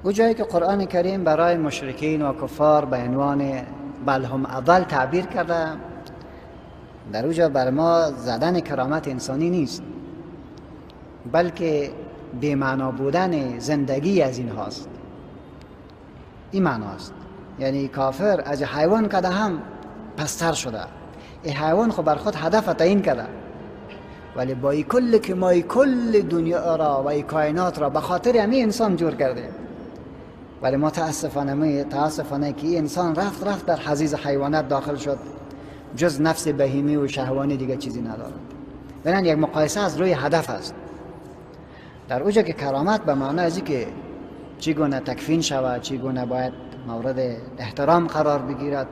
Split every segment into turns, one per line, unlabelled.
او جایی که قرآن کریم برای مشرکین و کفار به عنوان بل هم اضل تعبیر کرده، در اوجا بر ما زدن کرامت انسانی نیست، بلکه بی‌معنا بودن زندگی از این هاست. این معناست، یعنی کافر از حیوان کده هم پستر شده. این حیوان خب بر خود هدف تعیین کرده، ولی با این کل که ما کل دنیا را و این کائنات را به خاطر همین انسان جور کرده، ولی ما تاسفانه که این انسان رفت در حضیض حیوانات داخل شد، جز نفس بهیمی و شهوانی دیگه چیزی ندارد. ببینن یک مقایسه از روی هدف است. در اوجا که کرامت به معنی از که چگونه تکفین شود، چگونه باید مورد احترام قرار بگیرد،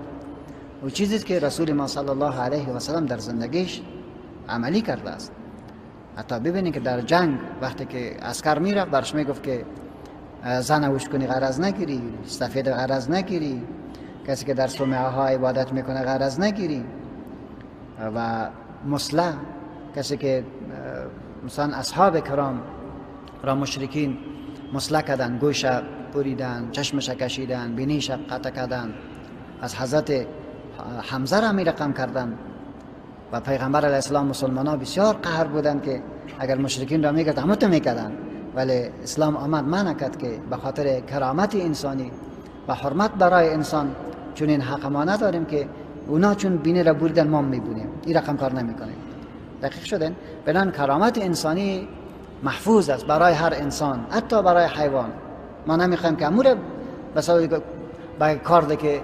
و چیزی که رسول ما صلی الله علیه و سلم در زندگیش عملی کرده است. حتی ببینید که در جنگ وقتی که عسکر میرفت برش میگفت که زن اوش کنی غرض نگیری، سفید غرض نگیری، کسی که در صومعه ها عبادت میکنه غرض نگیری، و مسلح کسی که مثلا اصحاب کرام را مشرکین مسلح کردن، گوش بریدن، چشمش کشیدن، بینیش قطع کردن، از حضرت حمزه را می رقم کردن و پیغمبر علیه السلام مسلمان ها بسیار قهر بودن که اگر مشرکین را میکرد همه تو میکردن، ولی اسلام آمد منع کرد که به خاطر کرامت انسانی و حرمت برای انسان چون این حق ما نداریم که اونا چون بینی را بریدن ما میبونیم، این رقم کار نمیکنیم. دقیق شدن؟ بنان کرامت انسانی محفوظ است برای هر انسان، حتی برای حیوان. ما نمیخوایم که امور مثلا با کارده که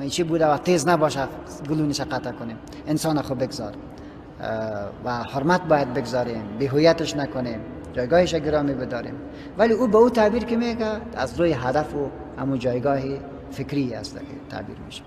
چی بوده و تیز نباشه گلونش قطع کنیم. انسان خود بگذار و حرمت باید بگذاریم، بی‌هویتش نکنیم، جایگاهش گرامی بداریم. ولی او به او تعبیر که میگه از روی هدف و همون جایگاه فکری است که تعبیر میشه.